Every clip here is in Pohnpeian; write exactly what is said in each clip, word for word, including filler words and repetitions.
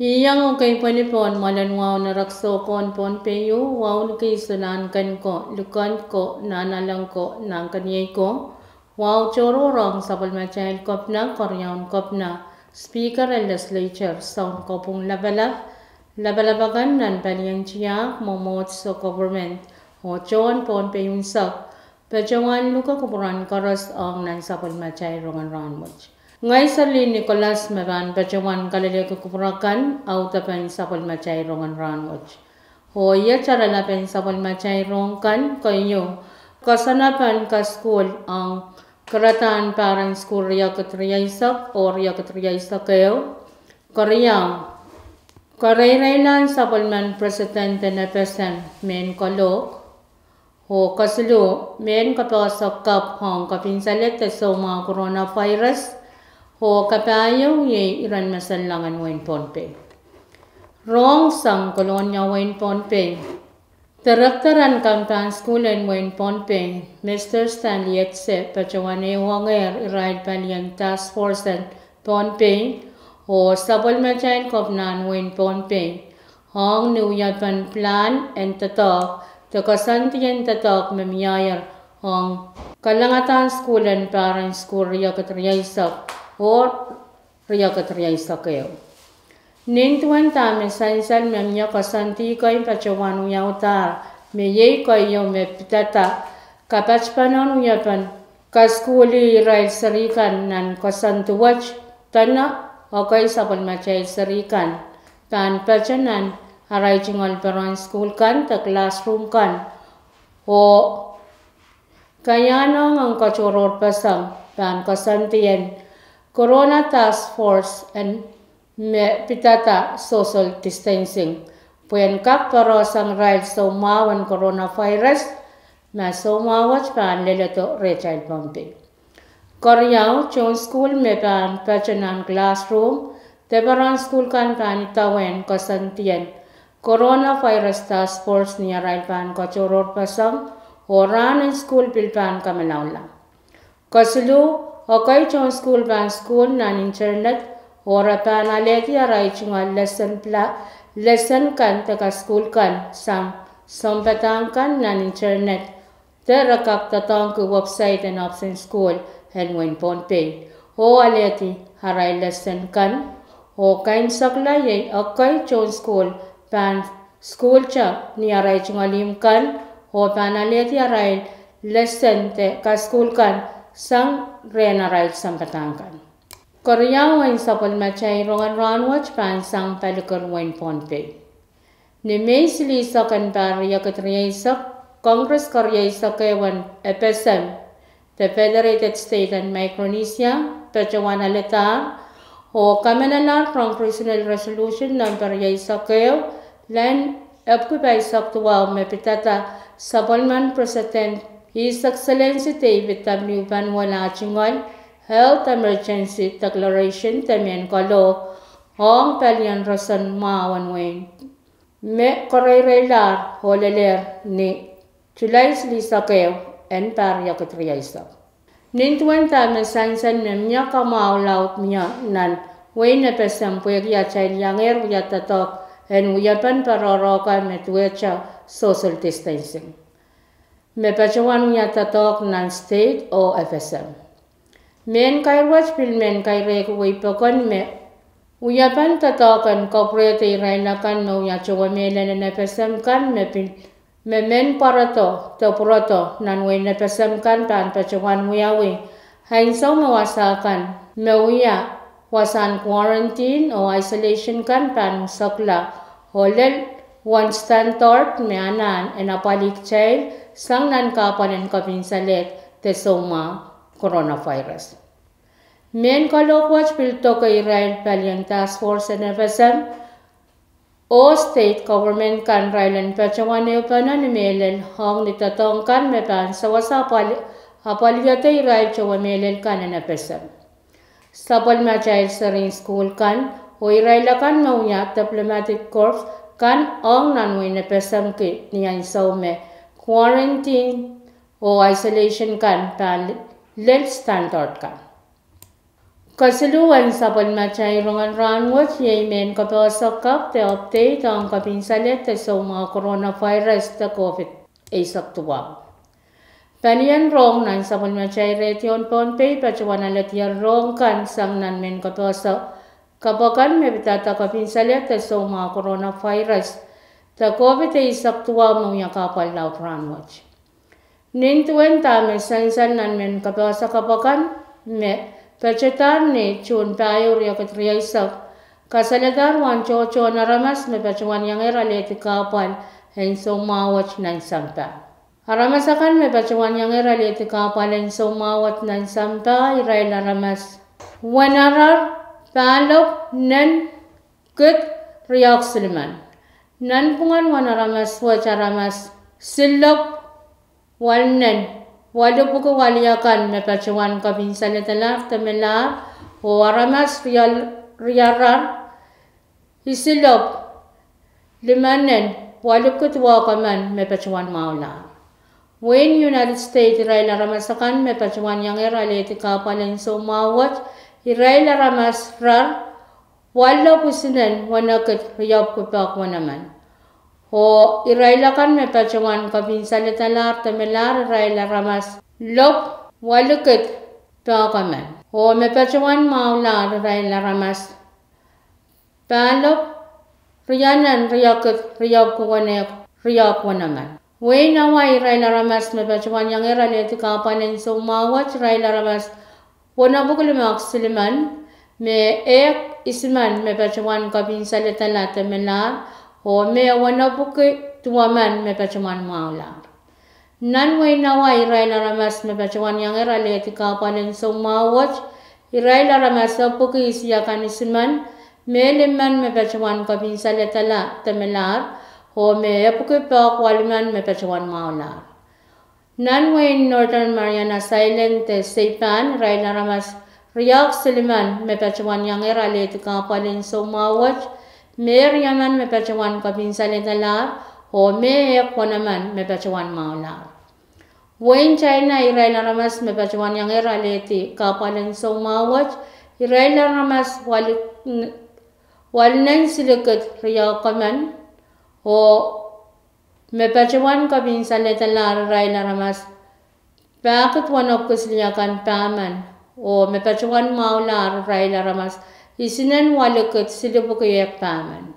Iang ekei pwehn pohn mwoalen wahu en erekiso ko en Pohnpei, wahu likih isoh, Nahnken ko, Likend ko, Nahnalek ko, Nahnkeniei ko, wahu tohrohr ong sapwellimatail Kepina, Keriaun Kepina, Speaker en Legislature, Sounkopwung Lapalap, lapalap akan nan palien tiahk, mwomwohdiso, government, oh tohn Pohnpei unsek, patohwan luke kupwuren koaros ong nan sapwellimatail rongen rahnwet. Ngehi Serlihn Nicholas me pahn patohwan kalelehki kupwur akan audepen sapwellimatail rongen rahnwet. Oh iet oaralapen sapwellimatail rohng kan keieu: koasoanepen kasukuhl ong kiradahn pahr en sukuhl riekid rieisek oh riekid rieisek ehu. Keriau, kareireilahn sapwellimen president en FSM, mehn kolohk. Oh kesiluh, mehn kapohsoan kapw ong kopinsaled de soumwahu coronavirus. Oh kapahieu iei iren mesen loangen wehin Pohnpei. Rohng sang Kolonia, wehin Pohnpei. Director en kampahn sukuhl en wehin Pohnpei, Mister Stanley Etse, patohwan ehungehr irail palien task force en Pohnpei oh sapwellimatail Kepinahn wehin Pohnpei ong ni wiepen pilahn en doadoahk de koasoandien doadoahk me mieier ong kalangadahn sukuhl en pahr en sukuhl riekid rieisek oh riekid rieisek ehu. Nin duwen dahme sansal me mie, koasoandi kei patohwan wiaudahr, me iei keieu me pidada kapatpene wiepen kasukuhlih irail seri kan nan koasoandi wet, dene ekei sapwellimatail seri kan pahn patohwan arail tungoal peren sukuhl kan de classroom kan oh kaiahn ong katohrohrpeseng pahn koasoandien Corona Task Force en me pidada social distancing pwehn kak poarohsang irail soumwahu en coronavirus, ma soumwahu wet pahn leledo rehtail Pohnpei. Keriau, tohn sukuhl me pahn patohwan classroom de peren sukuhl kan pahn idawehn koasoandien Corona Virus Task Force ni arail pahn katohrohrpeseng oh rahn en sukuhl pil pahn kamalaula. Kesiluh, ekei tohn sukuhl pahn sukuhl nan internet oh re pahn alehdi arail tungoal lesen pla-, lesen kan de kasukuhl kan sang sounpadahk kan nan internet, de re kak doadoahngki website en ohpis en sukuhl en wehin Pohnpei oh alehdi arail lesen kan. Oh kaimwisekla iei ekei tohn sukuhl pahn sukuhl te ni arail tungoal ihmw kan oh pahn alehdi arail lesen de kasukuhl kan sang rehn arail sounpadahk kan. Keriau, wehin sapwellimatail rongen rahnwet pahn sang palikir wehin Pohnpei. Ni Mei silihsek en pahr riekid rieisek, Congress kerieisek ehu en FSM, de Federated State en Micronesia, patohwan alehdahr oh kamanalahr Congressional Resolution number rieisek ehu, lain epwiki pahisek duwau, me pidada sapwellimen President His Excellency David W. Panuel ah tungoal Health Emergency Declaration de mehn kolohk ong palien roson mwahu en wehi, me kareireilahr oh lelehr ni Sulai silihsek ehu en pahr riekid rieisek. Nin duwen dahme sansal me mie, kamwahu laud mie nan wehin FSM pwehki atail iangehr wia doadoahk en wiepen poarohrohka me duwehte social distancing, me patohwan wia doadoahk nan state oh FSM. Mehn kair wet pil mehn kairehki wehi pokon me wiepen doadoahk en kapwurehdo irail akan me wia towe mehlel en FSM kan me pil, me men pwarodo de pwurodo nan wehin FSM kan pahn patohwan wiawi ansou me wasa kan me wia wasahn quarantine oh isolation kan pahn usekla oh lel uwen standard me anahn en apwalih kitail sang nan kahpwal en kopinsalehd de soumwahu coronavirus. Mehn kolohk wet pil doke irail palien task force en FSM oh state government kan irail en patohwan ehupene ni mehlel ong ni doadoahk kan me pahn sewese apwal-, apwalihada irail towe mehlel kan en FSM. Sapwellimatail serihn sukuhl kan oh irail akan me wia diplomatic corps kan ong nan wehin FSM ki ni ansou me quarantine oh isolation kan pahn lel standard kan. Kesiluhn sapwellimatail rongen rahnwet iei mehn kapehse kapw de update ong kepin salehd de soumwahu coronavirus de COVID eisek duwau. Palien rong nan sapwellimatail redion Pohnpei patohwan alehdi rohng kan sang nan mehn kapehse kapw akan me pidada kepin salehd de soumwahu coronavirus de COVID eisek duwau me wia kahpwal laud rahnwet. Nin duwen dahme sansal nan mehn kapehse kapw akan me patohdahr ni Suhn pahieu riekid rieisek, kasalehdahr uwen tohtohn aramas me patohwan iangehr alehdi kahpwal en soumwahu wet nan sampah. Aramas akan me patohwan iangehr alehdi kahpwal en soumwahu wet nan sampah irail aramas wenarar pahlop nen kid riehk silimen. Nanpwungen wen aramas wet aramas silop walnen waluhpwuki waliakan me patohwan kepin salehda lahr de melahr, oh aramas riarar isilop limanen waluhpwuki duwehk emen me patohwan mwahulahr. Wehin United States irail aramas akan me patohwan iangehr alehdi kahpwal en soumwahu wet irail aramas rar waluhpwuki isinen wenekid riepwuki pahk wenemen. Oh irail akan me patohwan kepin salehda lahr de melahr irail aramas lop waluhkid pahk emen. Oh me patohwan mwahulahr irail aramas pahlop rienen riekid riepwuki wenehk riehk wenemen. Wehin Hawaii irail aramas me patohwan iangehr alehdi kahpwal en soumwahu wet irail aramas wenepwuki limehk silimen, me ehk isimen me patohwan kepin salehda lahr de melahr, oh me wenepwuki duwemen me patohwan mwahulahr. Nan wehin Hawaii irail aramas me patohwan iangehr alehdi kahpwal en soumwahu wet irail aramas epwiki isiakan isimen, me limen me patohwan kepin salehda lahr de melahr, oh me epwiki pahk walimen me patohwan mwahulahr. Nan wehin Northern Mariana Islands de Saipan irail aramas riehk silimen me patohwan iangehr alehdi kahpwal en soumwahu wet, me riemen me patohwan kepin salehda lahr, oh me ehk wenemen me patohwan mwahulahr. Wehin China irail aramas me patohwan iangehr alehdi kahpwal en soumwahu wet irail aramas walinen silikid riehk emen, oh me patohwan kepin salehda lahr irail aramas pahkid wenepwuki siliakan pahmen, oh me patohwan mwahulahr irail aramas isinen waluhkid silipwuki ehk pahmen.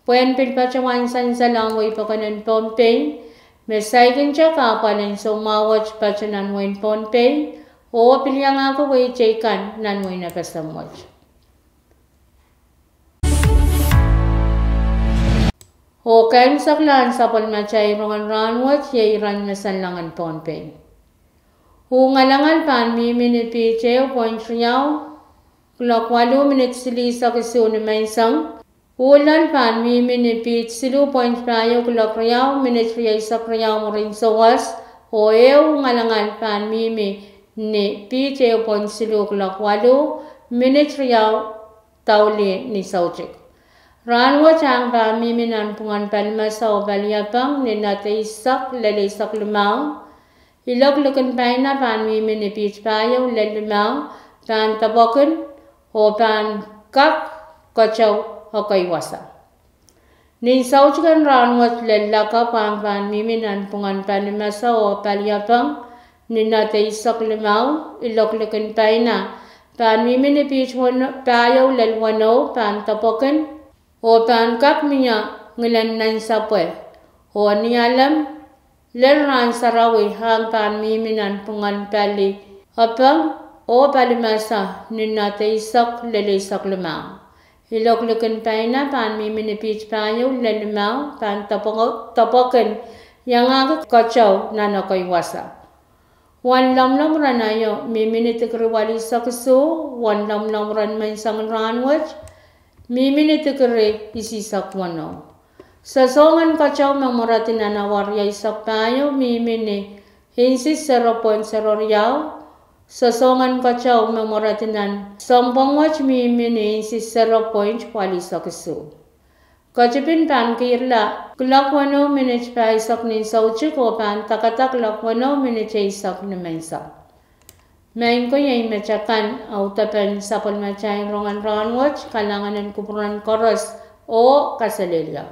Pwehn pil patohwan sansalohng wehi pokon en Pohnpei, me saikinte kahpwal en soumwahu wet patoh nan wehin Pohnpei, oh pil iangahki wehi teikan nan wehin FSM wet. Oh keimwseklahn sapwellimatail rongen rahnwet iei iren me sanlengen Pohnpei. Uh ngalangal pahn mihmi ni piht ehu point riau kuloak waluh minit silihsek isuh nimenseng. Uh loal pahn mihmi ni piht siluh point pahieu kuloak riau minit rieisek riau mwurin sawas, oh ehu ngalangal pahn mihmi ni piht ehu point siluh kuloak waluh minit riau daulih ni soutik. Rahnwet ahng pahn mihmi nanpwungen palimese oh paliepeng ni knot eisek lel eisek limau. Ilok likin paina pahn mihmi ni piht pahieu lel limau, pahn depwekin, oh pahn kak keteu ekei wasa. Nin soutik en rahnwet lel lakapw ahng pahn mihmi nanpwungen palimese oh paliepeng ni knot eisek limau. Ilok likin paina pahn mihmi ni piht pahieu lel weneu, pahn depwekin, oh pahn kak mie ngilen nansapwe, oh ni alem lel rahn sarawi ahng pahn mihmi nanpwungen pali epeng oh palimese ni knot eisek lel eisek limau. Ilok likin paina pahn mihmi ni piht pahieu lel limau, pahn depwekin, iangahki keteu nan ekei wasa. Wen lomwlomw ren aio mihmi ni dikri walihsek isuh, wen lomwlomw ren menseng en rahnwet mihmi ni dikri isihsek weneu. Soahngen keteu me mweredi nan awa rieisek pahieu mihmi ni insi zero point zero riau. Soahngen keteu me mweredi nan sounpwong wet mihmi ni insi zero point walihsek isuh. Ketipin pahn kirla kuloak weneu minit pahisek nin soutik oh pahn dakada kuloak weneu minit eisek nimenseng. Maing ko, iei met akan audepen sapwellimatail rongen rahnwet. Kalahngan en kupwuren koaros oh kaselehlie.